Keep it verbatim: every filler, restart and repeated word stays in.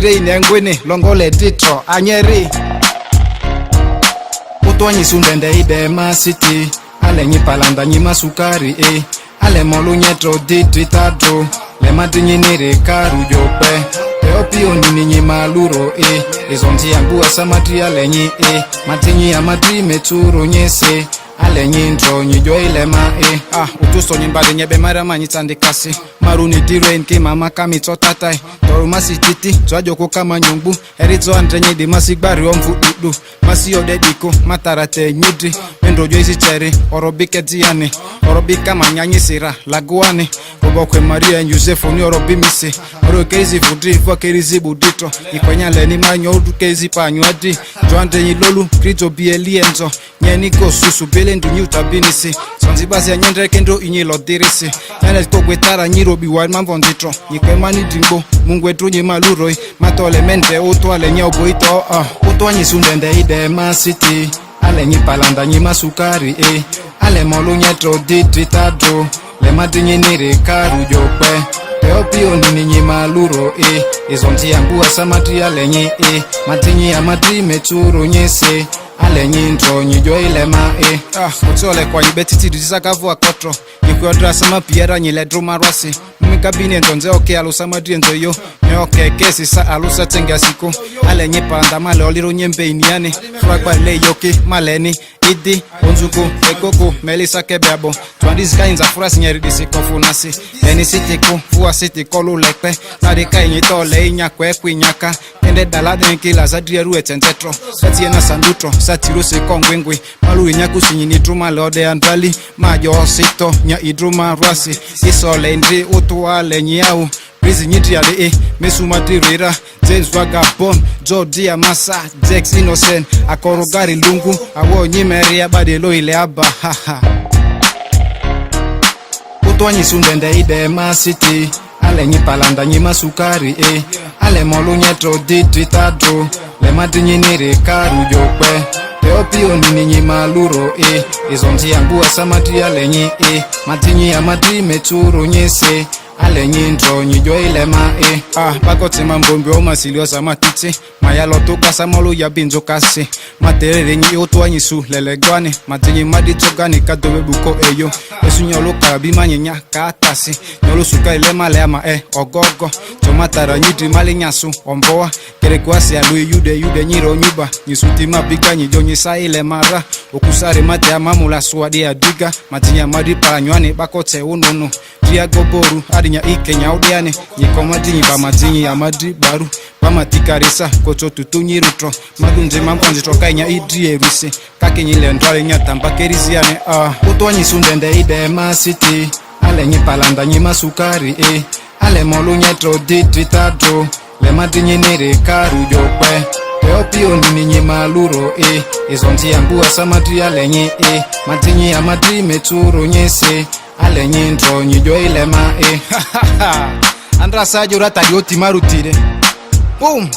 Ine ngwene longole ditro anyeri. Utu anyi sundende ide ma city. Ale nyi palanda nyi masukari e. Ale molu nyetro di tritadro. Le madinyi nire karu jope. Te opi onini nyi maluro e. Izonti yangu asamati ale nyi e. Matinyi amati meturo nyese. Ale nyi ntro nyi jo ile ma e. Ah, utu so nyi mbade nyebe mara ma nyi tandi kasi. Maru ni dire nki mama kami to tatai. Toru masi titi, to ajoko kama nyungbu. Eri to andre nyi di masi gbari omvu dudu. Masi ode diko, matara te nyidi. Mendo jo isi cheri, oro bike diani. Oro bika manyanyi sira, laguani. Obo kwe Maria and Joseph ni oro bi mise. Oro kezi vudri, vo kerizi budito. Ikwenya leni manyo udu kezi pa nywadi. Jo andre nyi lolu, krito bi eli enzo. Nyeni ko susu bele ndu nyi utabinisi. Sonzi basi ya nyendre kendo inyi lo dirisi. Nyene to gwetara nyi robi wa mambo nditro. Nyi kwe mani dimbo, mungwe dro nyi maluroi. Matole mende, utu ale nye obo ito, ah. Utu anyi sundende ide ma city. Ale nyi palanda nyi masukari e. Ale molu nyetro di tritadro. Le madinyi nire karu jope. Te opi onini nyi maluro e. Izonti yangu asamati ale nyi e. Matinyi amati meturo nyese. Ale nyi ntro nyi jo ile ma e. Ah, utu ole kwa nyi betiti du zaka vo akotro. Nyi kwe odra sama piera nyi le dro marwasi. Mika bini ento nze oke alusa madri ento yo. Nyo oke kesi sa alusa tenga siko. Ale nye panda male oliro nye mbe iniani. Fragba le yoke maleni. Idi, onzuko, ekoko, melisa kebeabo. Twandi zika inza fura sinyeri disi kofu nasi. Eni siti ko, fua siti kolu lekpe. Tadi ka inyi to le inya kwe kwi nyaka. Ende dala den ki la zadri eru etenzetro. Sati ena sandutro, sati rose kongwengwe. Malu inya kusinyi ni druma le ode andali. Ma yo sito, nya idruma rwasi. Iso le ndi utu ale nyi au. Rizi nyiti ale e, mesu mati rira. James Vagabond, Joe Dia Masa, Dex Innocent, Akoro Gari Lungu, Awo Nyimeri Abade lo ile aba, ha ha. Utu anyi sundende ide ma city. Ale nyi palanda nyi masukari e. Ale molu nyetro di tritadro. Le madinyi nire karu jope. Te opi onini nyi maluro e. Izonti yangu asamati ale nyi e. Matinyi amati meturo nyese. Ale nyi ntro nyi jo ile ma e. Ah, bako tema mbombi o masilio sa matiti. Maya lo to kasa molu ya binzo kasi. Matere nyi utu anyi su lele gwani. Matinyi madi to gani kadobe buko eyo. Esu nyolo kabi manyinya katasi. Nyolo suka ile male ama e ogogo. Tomatara nyi di mali nyasu omboa. Kere kwasi alui yude yude nyiro nyuba. Nyi suti mabiga nyi jo nyi sa ile mara. Okusare mate amamula suadi adiga. Matinya madi para nywani bako te ununu. Dia goboru, adinya ike nya udiane. Nyi koma dinyi ba madinyi amadi baru. Ba matikarisa, koto tutu nyi rutro. Madunze mamponzi toka inya idri eruse. Kake nyi le ndwale nya tamba keriziane, ah. Utu anyi sundende ide ma city. Ale nyi palanda nyi masukari e. Ale molu nyetro di tritadro. Le madinyi nire karu jope. Te opi onini nyi maluro e. Izonti yangu asamati ale nyi e. Matinyi amati meturo nyese. Ale nyi ntro nyi jo ile ma e. Andra sa jora tadi oti marutire. Boom.